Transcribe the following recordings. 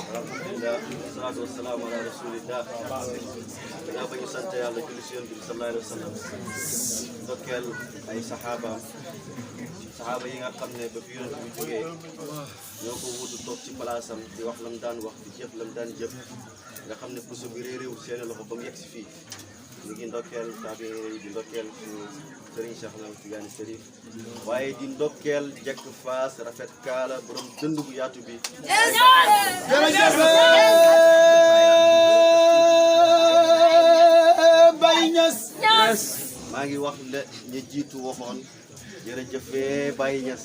Salatu wassalamu ala rasulillah. Ginnaaw ba ñu sant yàlla julli si Yonent bi sallallahu alayhi wa sallam ndokkeel ay saxaaba yi nga xam ne ba fi Yonent bi jógee ñoo ko wutu toog ci palaasam di wax lam daan wax di jëf lam daan jëf nga xam ne puso bi réeréew seen loxo ba mu yegg si fii ñu ngi ndokkeel taabiin yi di ndokkeel suñu Serigne Cheikh Ahmed Tidiane Serif waaye di ndokkeel jekk faas rafet kaala borom dënd bu yaatu bi Baye Niass maa ngi wax la ñu jiitu waxoon jërëjëfee Baye Niass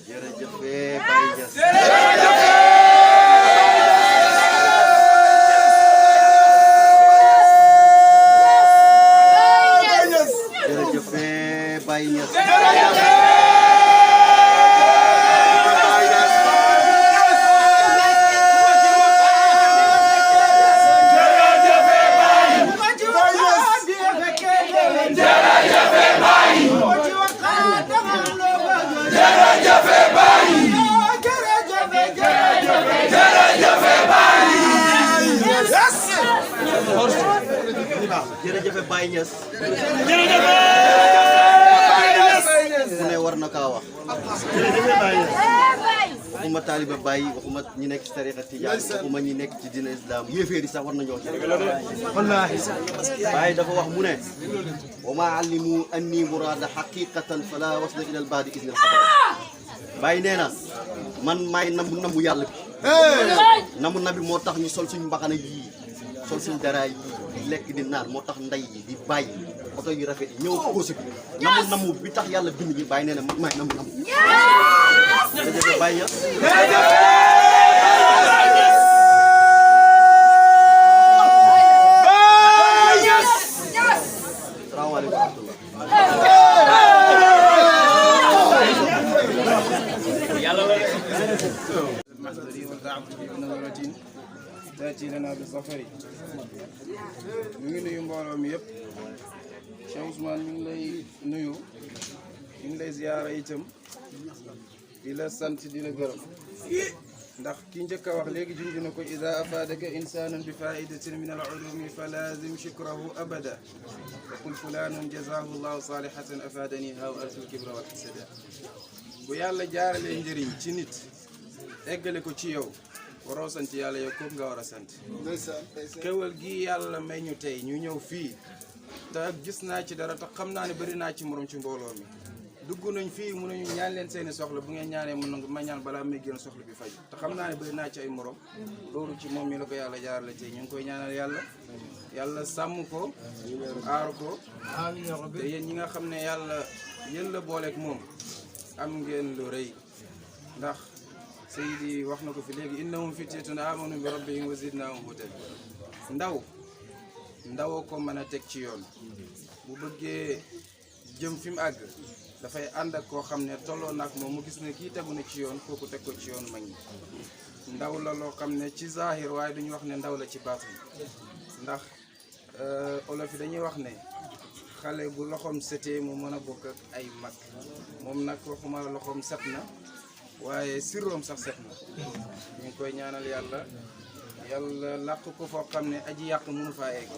jërëjëfee Baye Niass Baye Niass jërëjëf Baye Niass ku ne war na kaa wax waxuma taaliba Baye waxuma ñi nekk ci tariqa Tijaan waxuma ñi nekk ci diina islam yéeféeri sax war nañoo ci wallaahi Baye dafa wax mu ne wa ma allimu anni murada haqiqatan fala wasla ila al baadi isnil xabar Baye nee na man maay namu yàlla bi namu nabi moo tax ñu sol suñu mbaxana yii sol suñu dara yi di lekk di naan moo tax nday yi di bàyyi oto yu rafet yi ñëw koosi bi namu bi tax yàlla bind ñi Baye nee na maay namu jërëjëf Baye Niass salaamaaleykum تأتي لنا بالظفر ñu ngi nuyu mbooloo mi yëpp Cheikh Ousmane ñu ngi lay nuyu ñu ngi lay ziyaara itam di la sant di la gërëm ndax ki njëkk a wax léegi junj na ko ida afadaka insanun bi faidatin min al ulumi fa lazim shukrahu abada wa qul fulanun jazahu llahu salihatan afadani haw alfil kibra wal hasada bu yàlla jaaralee njëriñ ci nit eggale ko ci yow waroo sant yàlla yow kooku nga war a sant xéwal gi yàlla may ñu tey ñu ñëw fii te gis naa ci dara te xam naa ne bëri naa ci morom ci mbooloo mi dugg nañ fii mun nañu ñaan leen seeni soxla bu ngeen ñaanee mun nangu ma ñaan balaa may génn soxla bi faj te xam naa ne bëri naa ci ay morom loolu ci moom mi la ko yàlla jaarale tey ñu ngi koy ñaanal yàlla sàmm ko aar ko te yéen ñi nga xam ne yàlla yéen la booleeg moom am ngeen lu rëy ndax Seydi wax na ko fi léegi innahum fityatun amanu bi rabbihim wa zidnahum hudan ndaw ko mën a teg ci yoon bu bëggee jëm fi mu àgg dafay ànd ak koo xam ne tolloo nag moom mu gis ne kii tegu na ci yoon kooku teg ko ci yoon mag ñi ndaw la loo xam ne ci zahir waaye duñu wax ne ndaw la ci baatin ndax olof yi dañuy wax ne xale bu loxoom setee mu mën a bokk ak ay mag moom nag waxuma loxoom set na waaye sirroom sax set na ñu ngi koy ñaanal yàlla làq ko foo xam ne aji yàq mënu faa egg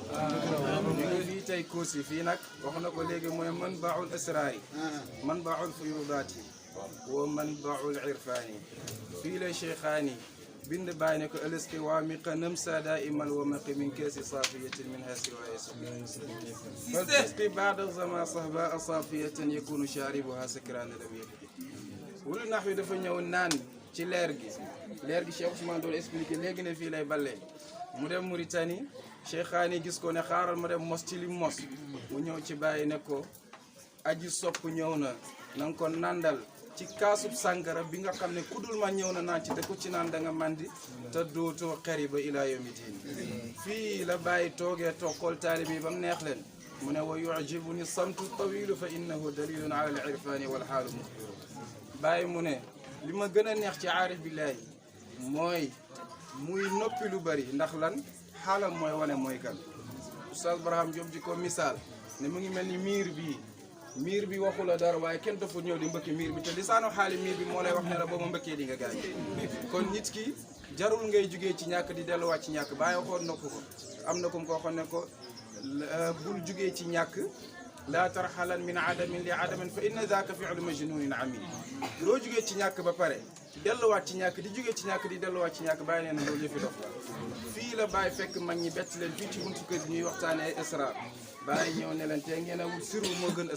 ñu ngi fii tey Kossy fii nag wax na ko léegi mooy man baaxul asraari man baaxul fuyudaati wa man baaxul irfaani fii la cheikhaani bind bàyyi ne ko ëlëski waa mi qanam sa daimal wa maqi min keesi saafiyatin min hasi wa yesu fal tasqi baada zama sahba asafiyatan yakunu sharibuha sakran lam yakfi wulu nax wi dafa ñëw naan ci leer gi Cheikh Ousmane doon expliqué léegi ne fii lay ballee mu dem Mauritanie Cheikhaani gis ko ne xaaral ma dem mos ci li mos mu ñëw ci bàyyi ne ko aji sopp ñëw na nga ko nandal ci kaasub sàngara bi nga xam ne ku dul ma ñëw na naan ci te ku ci naan da nga mandi te dootoo xeri ba ilaa yawmi diin fii la bàyyi toogee toog xool taalibe yi ba mu neex leen mu ne wa yu'jibuni samtu tawilu fa innahu dalilun ala al irfani wal xaalu muxbiru bàyyi mu ne li ma gën a neex ci aarif billaahi mooy muy noppi lu bari ndax lan xaalam mooy wane mooy kan Oustaz Barham Diop di ko misaal ne mu ngi mel ni miir bi waxu la dara waaye kenn dafa ñëw di mbëkki miir bi te lisaanu xaali miir bi moo lay wax ne la boo ma mbëkkee di nga gaañ kon nit ki jarul ngay jugee ci ñàkk di delluwaat ci ñàkk bàyyi waxoon na ko am na ko koo xam ne ko bul jugee ci ñàkk laa tarxalan min adamin li adamin fa inna zaaka fi'lu majnunin amin loo jugee ci ñàkk ba pare delluwaat ci ñàkk di jugee ci ñàkk di delluwaat ci ñàkk bàyyi nee na loolu yëfi dof la fii la bàyyi fekk mag ñi bett leen fii ci buntu kër ñuy waxtaane ay israr bàyyi ñëw ne leen te ngeen a wut sirru moo gën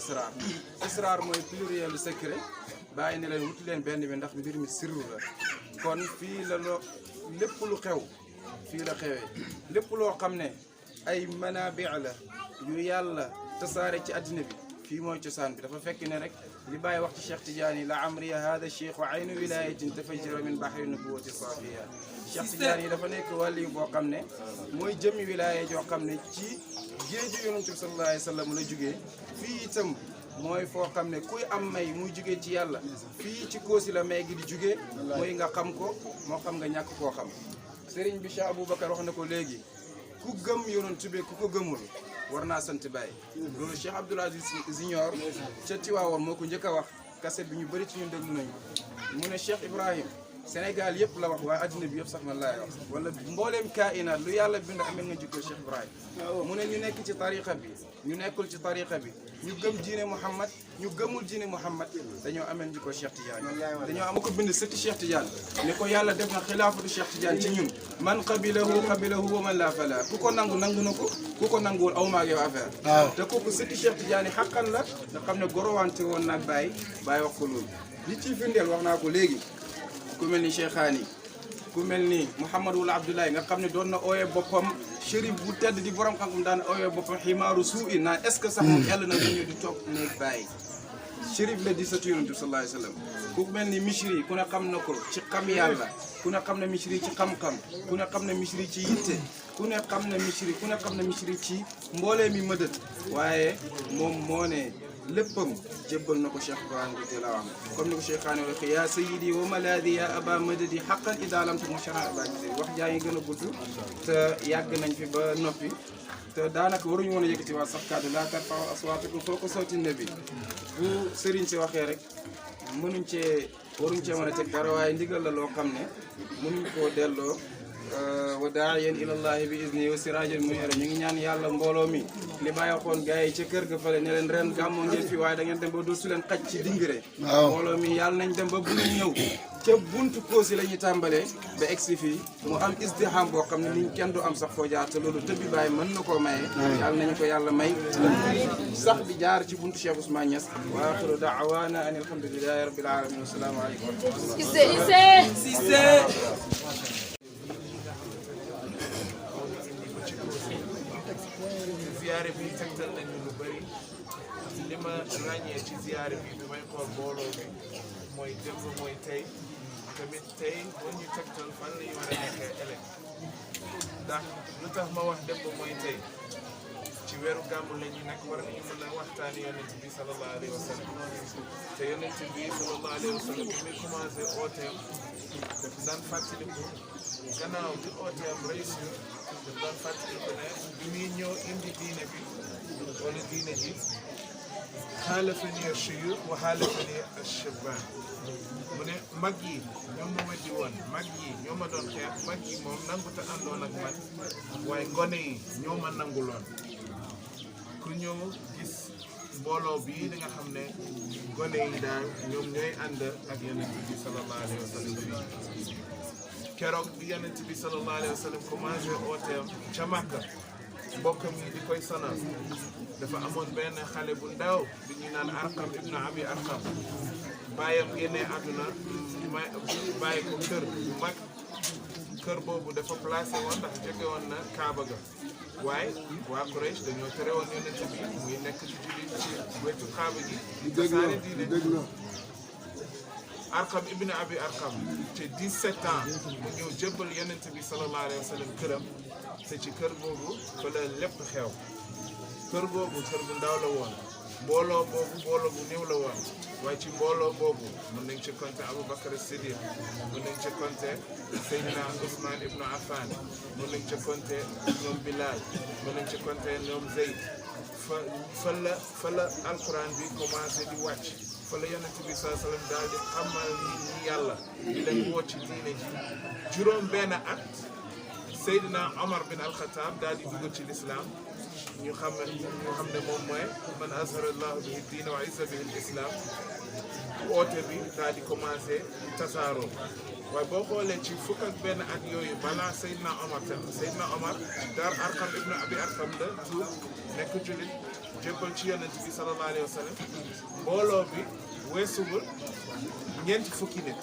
israr mooy plurielu secret bàyyi ne leen wuti leen benn bi ndax mbir mi sirru la kon fii la loo lépp lu xew fii la xewee lépp loo xam ne ay manabi la yu yàlla tasaare ci àddina bi fii mooy cosaan bi dafa fekk ne rek li bàyyi wax ci Cheikh Tidiane la amriya hada cheikh wa aynu wilayatin tafajjara min bahri nubuwati safiya Cheikh Tidiane dafa nekk wàlli boo xam ne mooy jëmmi wilaya joo xam ne ci géeju yonent bi sallallahu alayhi wa sallam la jógee fii itam mooy foo xam ne kuy am may muy jugee ci yàlla fii ci Koosi la may gi di jugee mooy nga xam ko moo xam nga ñàkk koo xam Serigne bi Cheikh Aboubacar wax na ko léegi ku gëm yonent bi ku ko gëmul war naa sant Baye loolu Cheikh Abdoul Aziz Junior ca Tiwaawoon moo ko njëkk a wax kaset bi ñu bëri ci ñun déglu nañu mu ne Cheikh Ibrahim Sénégal yëpp la wax waaye adduna bi yëpp sax man laay wax wala mbooleem kainaat lu yàlla bind amel nga jukkoo Cheikh Ibrahim mu ne ñu nekk ci tariqa bi ñu nekkul ci tariqa bi ñu gëm diine Muhammad ñu gëmul diine Muhammad dañoo amel jukkoo Cheikh Tidiane dañoo am ko bind sëtti Cheikh Tidiane ni ko yàlla def na xilaafatu Cheikh Tidiane ci ñun man qabilahu wa man laa fala ku ko nangu nangu na ko ku ko nanguwul aw maag yow affaire te kooku sëtti Cheikh Tidiane xaqan la nga xam ne gorowante woon nag Baye wax ko loolu li ciy firndeel wax naa ko léegi ku mel ni Cheikhaani ku mel ni Mouhamadul Abdoulaye nga xam ne doon na ooyee boppam chérif bu tedd di borom xam-xam daan ooyee boppam ximaaru suu i naan est-ce que sax moom yàlla na ñëw di toog néeg Baye chérif la di satu yonent bi sallallahu alayhi wa sallam ku mel ni Misri ku ne xam na ko ci xam yàlla ku ne xam na Misri ci xam-xam ku ne xam na Misri ci yitte ku ne xam na Misri ci mboolee mi mëdët waaye moom moo ne léppam jébbal na ko Cheikh Ibrahim radiyallahu anhu comme ni ko Cheikhaani waxee yaa sayyidi wa malaadi ya aba madadi xaqan idaa lam takun shara aba jazir wax jaa ngi gën a gudd te yàgg nañ fi ba noppi te daanaka waruñu woon a yëkkati waat sax kàddu laa tarfa'u aswaatakum fawqa sawti nabi bu sëriñ si waxee rek waruñ cee mën a teg dara waaye ndigal la loo xam ne mënuñ koo delloo wa daa'iyan ilallahi bi izni wa sirajan munira ñu ngi ñaan yàlla mbooloo mi li bàyyi waxoon gars yi ca kër ga fale ne leen ren gàmmoo ngeen fi waaye da ngeen dem ba dootu leen xaj ci dingire mbooloo mi yàlla nañ dem ba bu ñu ñëw ca buntu Koosi la ñuy tàmbalee ba egsi fii mu am izdiham boo xam ne niñ kenn du am sax foo jaar te loolu tëbbi bàyyi mën na koo maye yàlla nañu ko yàlla may sax di jaar ci buntu Cheikh Ousmane Niass wa axiru da'wana an alhamdulillahi rabbil alamin wa salaamu aleykum wa rahmatullah ziyaare bi tegtal nañu lu bëri li ma ràññee ci ziyaare bi bi may xool mbooloo bi mooy démb mooy tey tamit tey boo ñu tegtal fan la ñu war a nekkee ëllëg ndax lu tax ma wax démb mooy tey ci weeru gàmmu la ñu nekk war nañu mën a waxtaani yonent bi sallallahu alayhi wa sallam te yonent bi sallallahu alayhi wa sallam bi muy commencé ooteem daf daan fàttaliku gannaaw bi ooteem réussir daf daan fàttaliku ne bi muy ñëw indi diine bi wala diine ji xaalafani ashuyuux wa xaalafani ashabaan mu ne mag yi ñoo ma weddi woon mag yi ñoo ma doon xeex mag yi moom nangu te àndoon ak man waaye ngone yi ñoo ma nanguloon ku ñëw gis mbooloo bii da nga xam ne gone yi daal ñoom ñooy ànd ak yonent bi sallallahu alayhi wa sallam keroog bi yonent bi sallallahu alayhi wa sallam commencé ooteem ca Makka mbokkam yi di koy sonal dafa amoon benn xale bu ndaw bi ñu naan Arqam ibnu Abi Arqam baayam génnee àdduna bàyyi ko kër bu mag kër boobu dafa placé woon ndax jege woon na Kaaba ga waaye waa Quraysh dañoo tere woon yonent bi muy nekk ci julli ci wetu Kaaba gi di tasaare diine Arqam ibn Abi Arqam te 17 ans mu ñëw jébbal yonent bi sallallahu alayhi wa sallam këram te ci kër boobu fa la lépp xew kër boobu kër bu ndaw la woon mbooloo boobu mbooloo bu néew la woon waaye ci mbooloo boobu mën nañ ci compter Aboubacar Siddiq mën nañ ci compter Seydina Ousmane ibnu Affan mën nañ ci compter ñoom Bilal mën nañ ci compter ñoom Zeyd fa la alquran bi commencé di wàcc fa la yonent bi saa sallam daal di xamal ñi yàlla di leen woo ci diine ji juróom benn at Seydina Omar bin Al-Khattab daal di dugg ci lislaam ñu xam ne moom mooy man azhara allahu bihi diina wa izza bihi l-islam oote bi daal di commencé tasaaroo waaye boo xoolee ci fukk ak benn at yooyu balaa Seydina Omar daar Arqam ibnu Abi Arqam la tuub nekk jullit jébbal ci yonent bi sallallahu alayhi wa sallam mbooloo bi weesuwul ñeenti fukki nit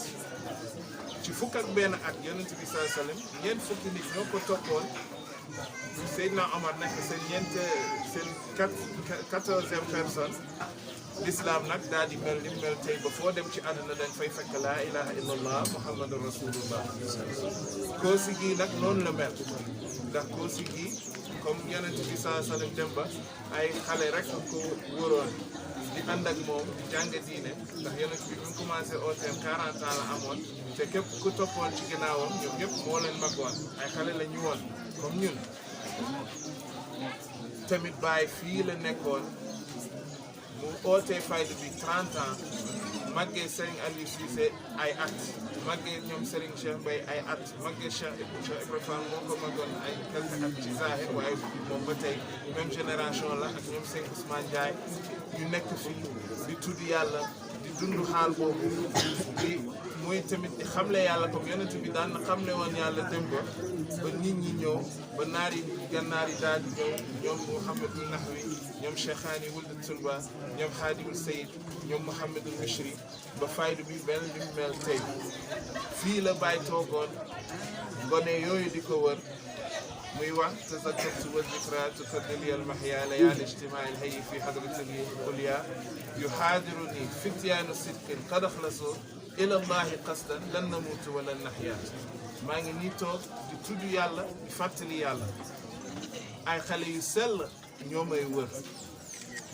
ci fukk ak benn at yonent bi sallallahu alayhi wa sallam ñeent fukki nit ñoo ko toppoon Seydina Omar nekk seen 14e personne l'islam nag daal di mel ni mel tey ba foo dem ci àdduna dañ fay fekk laa ilaha illallah muhammadun rasulullah Kossy gi nag noonu la mel ndax Kossy gi comme yonent bi saa sallam dem ba ay xale rek ko wóoroon di ànd ak moom di jàng diine ndax yonent bi mu commencé ooteem 40 ans la amoon te képp ku toppoon ci ginnaawam ñoom ñëpp moo leen magoon ay xale la ñu woon comme ñun tamit Baye fii la nekkoon mu ootee fayda bi 30 ans màggee Serigne Aliou Cissé ay at màggee ñoom Serigne Cheikh Mbaye ay at màggee Cheikh Ibrahima Fall moo ko magoon ay quelques at ci zahir waaye moom ba tey même génération la ak ñoom Serigne Ousmane Ndiaye ñu nekk fii di tudd yàlla di dund xaal boobu di muy tamit di xamle yàlla comme yonent bi daan na xamle woon yàlla dem ba nit ñi ñëw ba naari gannaar yi daal di ñëw ñoom Mouhamadul Nahwi ñoom Cheikhani Wuld Tulba ñoom Hadimul Sayid ñoom Mouhamadul Mishri ba faydu bi benn bi mu mel tey fii la Baye toogoon ngone yooyu di ko wër muy wax tazakkartu wa zikra tukaddili al mahya layali ijtimaa al hayy fi hadratil ulya yuhadiruni fityaanu sidqin qad akhlasu ila allahi qasdan lan namutu wa lan nahya maa ngi nii toog di tudd yàlla di fàttali yàlla ay xale yu sell ñoo may wër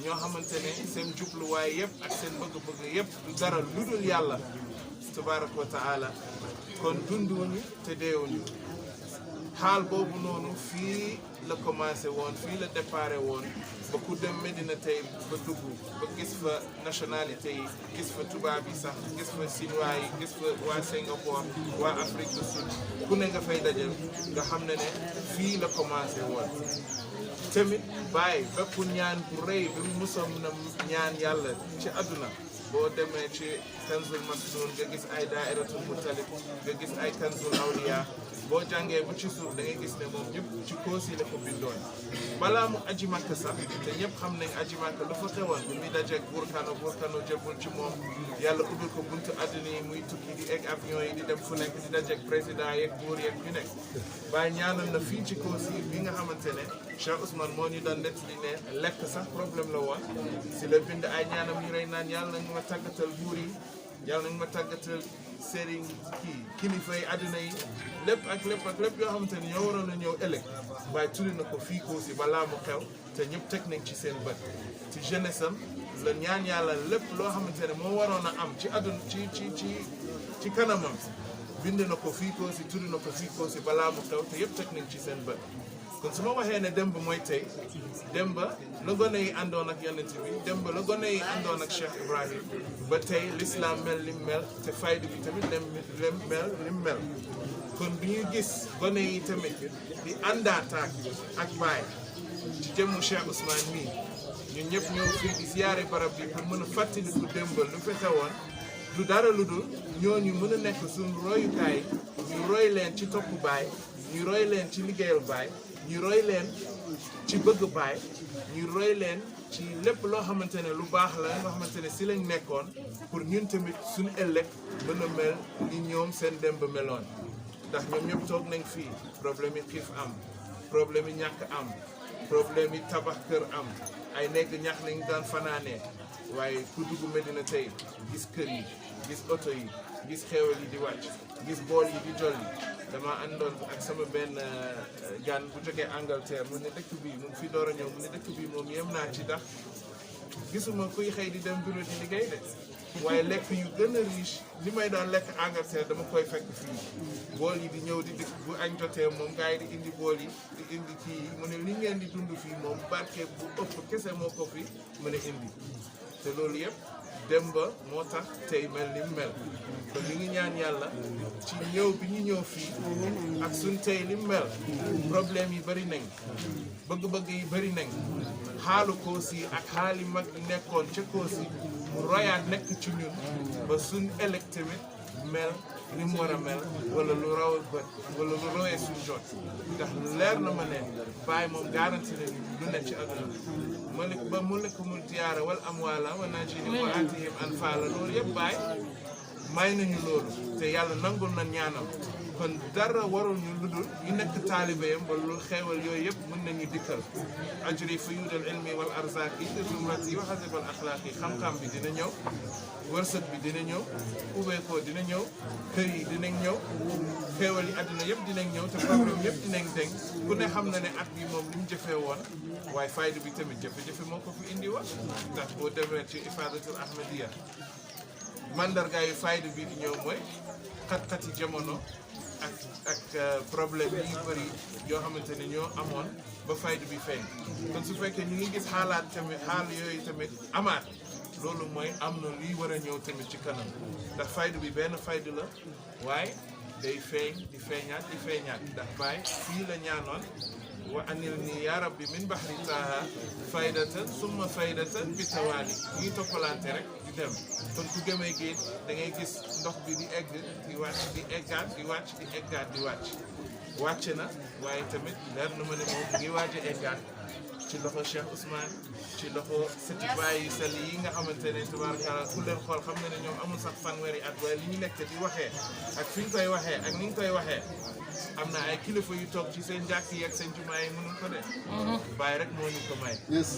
ñoo xamante ne seen jubluwaay yëpp ak seen bëgg-bëgg yëpp du dara lu dul yàlla tabaraka wa taala kon dunduñu te deewuñu xaal boobu noonu fii la commencé woon fii la déparé woon ba ku dem Medina tey ba dugg ba gis fa nationalité yi gis fa tubaab yi sax gis fa chinois yi gis fa waa Singapour waa Afrique du Sud ku ne nga fay dajal nga xam ne fii la commencé woon tamit Baye bépp ñaan bu rëy bi mu musoon na ñaan yàlla ci àdduna boo demee ci Kanzul Masnun nga gis ay Daa'iratul Mutalib nga gis ay Kanzul Awliya boo jàngee bu ci suuf da ngay gis ne moom ñëpp ci Kossy la ko bindoon balaa mu aji Makka sax te ñëpp xam nañ aji Makka lu fa xewoon bi muy dajeeg Burkano jëbbul ci moom yàlla ubbil ko buntu àddina yi muy tukki di egg avion yi di dem fu nekk di dajeeg président yeeg buur yeeg ñu nekk Baye ñaanal na fii ci Kossy bi nga xamante ne Cheikh Ousmane moo ñu doon nettali ne lekk sax problème la woon si la bind ay ñaanam yu rey naan yàlla nañu ma tàggatal buur yi yàlla nañu ma tàggatal sëriñ kilifa yi àddina yi lépp yoo xamante ni ñoo waroon a ñëw ëllëg waaye tuddi na ko fii Kossy balaa mu xew te ñëpp teg nañ ci seen bët ci jeunesse am la ñaan yàlla lépp loo xamante ne moo waroon a am ci àdduna ci kanamam bind na ko fii Kossy tuddi na ko fii Kossy balaa mu xew te yëpp teg nañ ci seen bët kon su ma waxee ne démb mooy tey démb la gone yi àndoon ak yonent bi démb la gone yi àndoon ak Cheikh Ibrahim ba tey l'islam mel lim mel te faydu bi tamit lim mel kon bi ñuy gis gone yi tamit di àndaataak ak Baye ci jëmmu Cheikh Ousmane mii ñun ñëpp ñëw fii di ziyaare barab bi pour mën a fàttaliku démb lu fi xewoon du dara lu dul ñooñu mën a nekk suñu royukaay ñu roy leen ci topp baay ñu roy leen ci liggéeyal baay ñu roy leen ci bëgg baay ñu roy leen ci lépp loo xamante ne lu baax la nga xamante ne si lañ nekkoon pour ñun tamit suñu ëllëg mën a mel ni ñoom seen démb meloon ndax ñoom ñëpp toog nañ fii problème yi xiif am problème yi ñàkk am problème yi tabax kër am ay nekk ñax lañ daan fanaanee waaye ku dugg Medina tey gis kër yi gis oto yi gis xeewal yi di wàcc gis bool yi di jolli dama àndoon ak sama benn gan bu jógee Angleterre mu ne dëkk bii mu fi door a ñëw mu ne dëkk bii moom yem naa ci ndax gisuma kuy xëy di dem bureau di liggéey de waaye lekk yu gën a riche li may daan lekk Angleterre dama koy fekk fii bool yi di ñëw di dikk bu añ jotee moom gars yi di indi bool yi di indi kii yi mu ne li ngeen di dund fii moom barke bu ëpp kese moo ko fi mën a indi te loolu yëpp dem ba moo tax tey mel ni mu mel kon ñu ngi ñaan yàlla ci ñëw bi ñu ñëw fii ak suñ tey li mu mel problème yi bëri nañ bëgg-bëgg yi bëri nañ xaalu Kossy ak xaali mag yi nekkoon ca Kossy mu royaat nekk ci ñun ba suñ ëllëg tamit mel ni mu war a mel wala lu raw bët wala lu rawee suñ jot ndax leer na ma ne Baay moom garanti na lu ne ci àdduna malik ba mulkumul diyaara wal amwaala wa najihim wa atihim anfaala loolu yëpp Baay may nañu loolu te yàlla nangul na ñaanam kon dara warul ñu ludul ñu nekk taalibeem ba lu xeewal yooyu yëpp mën nañu dikkal ajri fuyudal ilmi wal arzaqi zumrati wa hasibal axlaaqi xam-xam bi dina ñëw wërsëg bi dina ñëw ubbeekoo dina ñëw kër yi dinañ ñëw xeewal yi àdduna yëpp dinañ ñëw te problème yëpp dinañ deñ ku ne xam na ne at bi moom li mu jëfee woon waaye fayda bi tamit jafe-jafe moo ko fi indi woon ndax boo demee ci ifadatul ahmadiya mandarga yu fayda bi di ñëw mooy xat-xati jamono ak problème yi bëri yoo xamante ne ñoo amoon ba fayda bi feeñ kon su fekkee ñu ngi gis xaalaat tamit xaal yooyu tamit amaat loolu mooy am na luy war a ñëw tamit ci kanam ndax fayda bi benn fayda la waaye day feeñ di feeñaat ndax Baay fii la ñaanoon wa anil nii yaa rabbi min bahri taaha faydatan summa faydatan bi tawaali ñuy toppalante rek di dem kon ku gëmee géej da ngay gis ndox bi di egg di wàcc di eggaat di wàcc di eggaat di wàcc wàcc na waaye tamit leer na ma ne moom ngi waaj a eggaat ci loxo Cheikh Ousmane ci loxo sëti Baay yu sell yi nga xamante ne tubaarkalla ku leen xool xam na ne ñoom amul sax fanweeri at waaye li ñu nekk di waxee ak fi ñu koy waxee ak ni ñu koy waxee am na ay kilifa yu toog ci seen njàkk yi ak seen jumaa yi mënul ko de Baay rek moo ñu ko may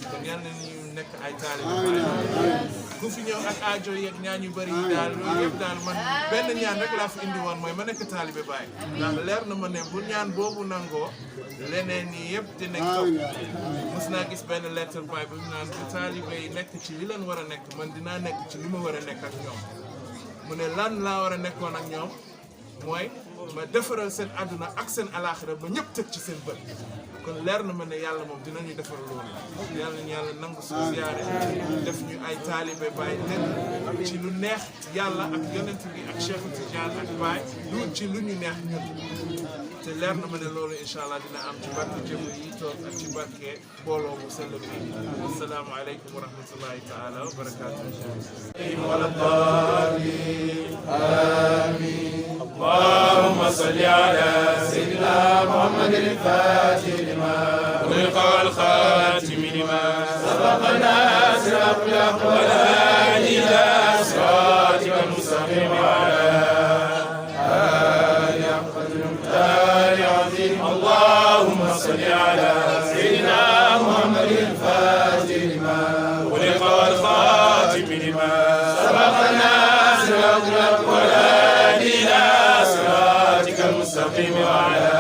kon yal na ñu nekk ay taalibe Baay ku fi ñëw ak aajo yeeg ñaan yu bëri yi daal loolu yëpp daal man benn ñaan rek laa fi indi woon mooy ma nekk taalibe Baay ndax leer na ma ne bu ñaan boobu nangoo leneen nii yëpp dinañ topp mos naa gis benn lettre Baay bi mu naan bu taalibe yi nekk ci li leen war a nekk man dinaa nekk ci li ma war a nekk ak ñoom mu ne lan laa war a nekkoon ak ñoom mooy ma defaral seen àdduna ak seen alaaxira ba ñëpp tëj ci seen bët kon leer na ma ne yàlla moom dinañu defar loolu yàlla ñu yàlla nangu suñu ziyaare def ñu ay taalibe Baay nekk ci lu neex yàlla ak yonent bi ak Cheikh Tidiane ak Baay lu ci lu ñu neex ñun te leer na ma ne loolu incha allah dina am ci barke jëm yi toog ak ci barke mbooloo mu sell bi assalaamu aleykum wa rahmatullahi taala wa barakaatuh wala daalliin amiin اللهم صل على سيدنا محمد الفاتح لما أغلق والخاتم لما سبق الناصر الأخلاق والهادي إلى صراطك المستقيم وعلى آله قدر المقدار العظيم اللهم صل على سيدنا محمد الفاتح لما أغلق والخاتم لما سبق الناصر الأخلاق والهادي إلى المستقيم وعلى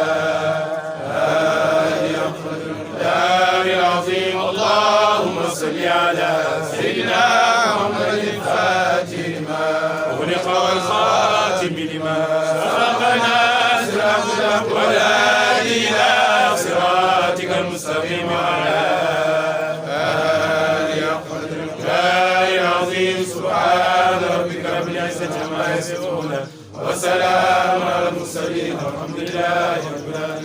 آله قدر المقدار العظيم اللهم صل على سيدنا محمد الفاتح لما أغلق والخاتم لما سبق الناصر الأخلاق والهادي إلى صراطك المستقيم وعلى آله قدر المقدار العظيم سبحان ربك رب العزة عما يصفون وسلام على المرسلين والحمد لله رب العالمين.